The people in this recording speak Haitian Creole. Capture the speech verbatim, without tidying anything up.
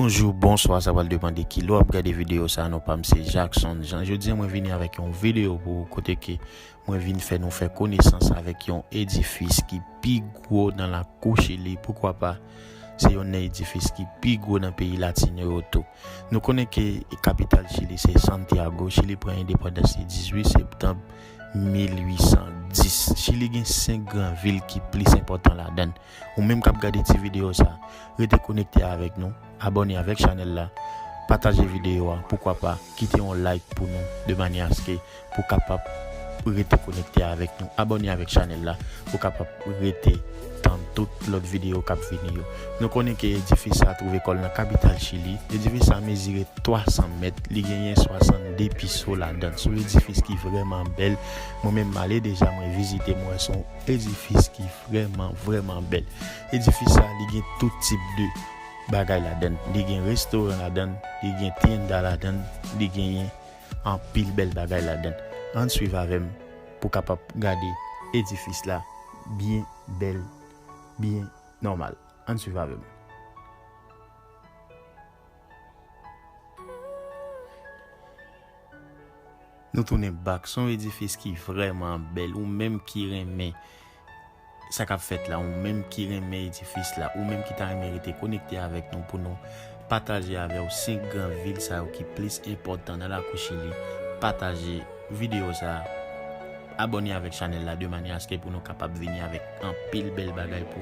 Bonjou, bonswa, sa pral depann de ki lè w ap gade videyo sa. Non pa m se Jackson Jean. Jodi a mwen vini avèk yon videyo pou ou kote ke mwen vin fè nou fè konesans avèk yon edifis ki pi gwo nan lakou Chili. Poukwa pa, se yonn nan edifis ki pi gwo nan peyi latino yo tou. Nou konnen ke kapital Chili se Santiago. Chili pran endepandans li dizuit septanm mil uit san dis. Chili gen senk gran vil ki plis enpòtan ladan l. Ou menm k ap gade ti videyo sa, rete konekte avèk nou, abòne avèk chanèl la, pataje videyo a, poukwa pa, kite yon like pou nou, de manyè aske pou kapab rete konekte avèk nou, abòne avèk chanèl la, pou kapab rete tann tout lòt videyo k ap vini yo. Nou konnen ke edifis sa twouve kò l nan kapital Chili. Edifis sa mezire twa san mèt, li genyen swasann de piso ladan l. Se yon edifis ki vrèman bèl. Mwen menm m ale deja, mwen vizite, mwen wè se yon edifis ki vrèman, vrèman bèl. Edifis sa, li gen tout tip de bagay ladan l. Li gen restoran ladan l, li gen tienda ladan l, li genyen anpil bèl bagay ladan l. Ann swiv avè m pou kapab gade edifis la byen bèl, byen nòmal. Ann swiv avè m. Nou tounen back. Se yon edifis ki vrèman bèl. Ou menm ki renmen sa k ap fèt la, ou menm ki renmen edifis la, ou menm ki ta renmen rete konekte avèk nou pou nou pataje avè w senk gran vil sa yo ki plis enpòtan nan lakou Chili. Pataje videyo sa, abòne avèk chanèl la de manyè aske pou nou kapab vini avèk anpil bèl bagay pou